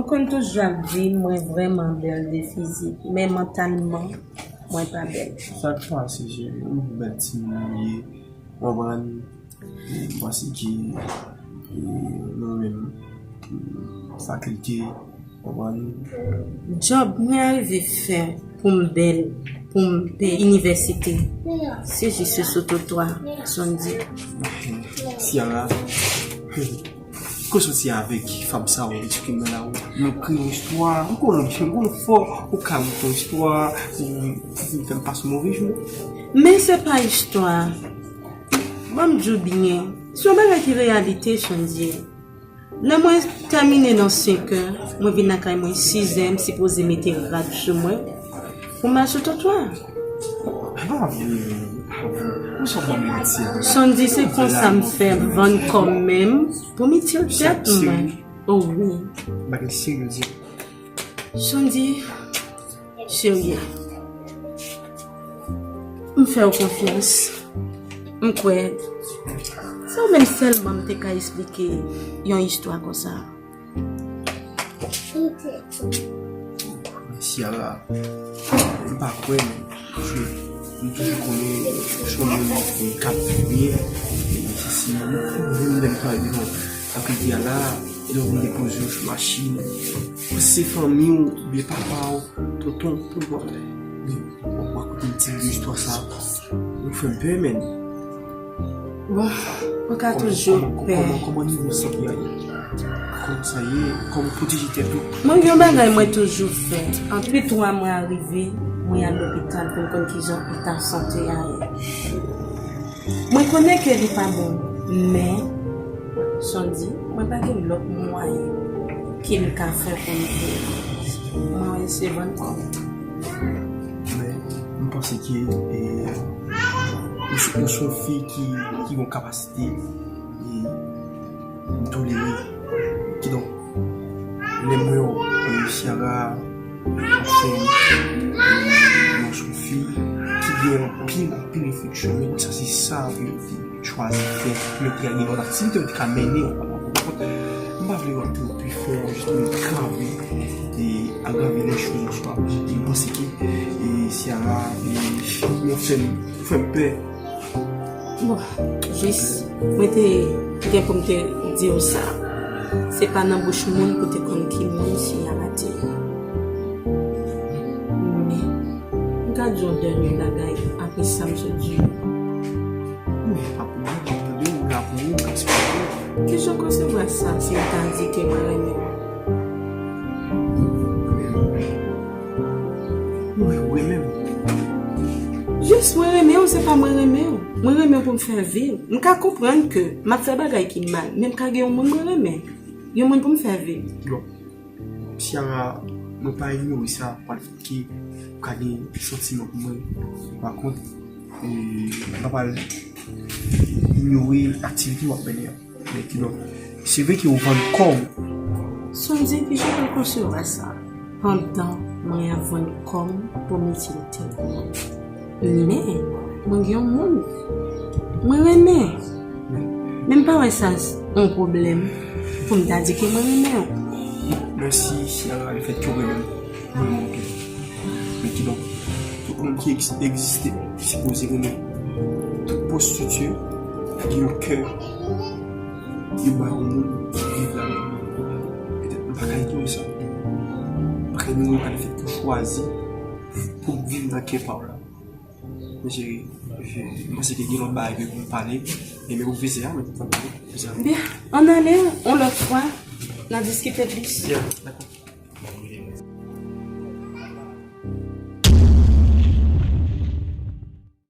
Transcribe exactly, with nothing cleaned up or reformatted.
Konn toujou ap di mwen vrèman bèl de fizik, men mantalman, mwen pa bèl. Sa k pase, cheri? Yon bèl timoun ou ye. Ou konprann? E, m panse ke, e, nou menm, fakilte, ou konprann? Djòb mwen arive fè pou m bèl, pou m peye inivèsite. Se jis sou twotwa, Sondy. Ciara, kote w soti avèk fanm sa a, ou eksplike m nan lari? Nou kreye yon istwa, m konnen w, m konnen w fò, ou ka monte yon istwa, ou, ou fè m pase move jou. Men se pa istwa. Ban m di w byen, se yon bagay ki reyalite, Sondy. Lè mwen tèmine nan senkè, mwen vin lakay mwen sizè, m sipoze mete rad sou mwen pou m al sou twotwa. Sondy, se konsa m fè vann kò m menm pou m itil tèt mwen. O wi. Bagay serye. Sondy, cheri, m fè w konfyans. M kwè se ou menm sèlman m te ka eksplike yon istwa konsa. Ciara, m pa kwè, men m toujou konnen se yon moun k ap viv byen. E si, si, menm lè m pale devan Abigail la, lè w vin depoze w sou machin, se fanmi w, oubyen papa w, tonton, pou w wè. Wi, w ap rakonte m ti bout istwa sa. Ou fè m pè, menn. Bon, ou ka toujou pè. Kòman, kòman, kòman nivo sante a ye? Kòman sa ye? Kòman pwoteje tèt ou? Mwen gen yon bagay mwen toujou fè. Anpi twa mwa rive, mwen al lopital pou m konn kijan eta sante a ye. Mwen konnen ke li pa bon, men, Sondy, mwen pa gen lòt mwayen ke m ka fè pou m peye. Mwen wè se vann kò m. Men, m panse ke, e, ou s-, ou se yon fi ki, ki gen kapasite, e, m tolere. Kidonk, lè m wè w, e, Ciara, ap fè, e, yon, se yon fi ki gen anpil, anpil refleksyon, men sa se sa ke yo te chwazi fè. Yo te gen lòt aktivite yo te ka mennen, w konprann? M pa vle rantre pi fon, jis mwen kanpe e agrave lè choz, w konprann? M panse ke, e, Ciara, e, nou fè m, fè m pè. Bon, jis, mwen te gen pou m te di w sa. Se pa nan bouch moun pou te konn ki moun Ciara te ye. Men, m ka di w dènye bagay apre sa m sot di w. Men, pa pwoblèm, m ap tande w, m la pou ou, m ka esplike w. Kijan w konsevwa sa si m ta di ke mwen renmen w? Mwen renmen w. Jis mwen renmen w, se pa mwen renmen w. Mwen renmen w pou m fè vi. M ka konprann ke m ap fè bagay ki mal, men m ka gen yon moun mwen renmen. Yon moun pou m fè vi. Bon, Ciara, mwen pa inyore sa, pa l fè ke ou ka gen santiman pou mwen. Pa kont, e, m pa pral inyore aktivite w ap mennen an. Men kidonk, se vre ke ou vann kò w. Sondy, kijan w konsevwa sa? Pandan mwen ap vann kò m pou m itil tèt mwen. Men, mwen gen yon moun mwen renmen. Men m pa wè sa s-, yon pwoblèm pou m ta di ke mwen renmen w. Mèsi, Ciara, lefètke w renmen m. Mwen renmen w tou. Men kidonk, tout moun ki egz-, egziste sipoze renmen. Tout pwostitye ki gen yon kè, yo ba yon moun ki viv la menm. Petèt m pa ka inyore sa. M pa ka inyore pa lefètke w chwazi pou viv nan kè pa w la. Men cheri, je, m panse ke gen lòt bagay ke pou m pale, men men pwofesè a, men pou m pale, pwofesè a. Byen, ann ale, yon lòt fwa, n a diskite plis. Byen, dakò.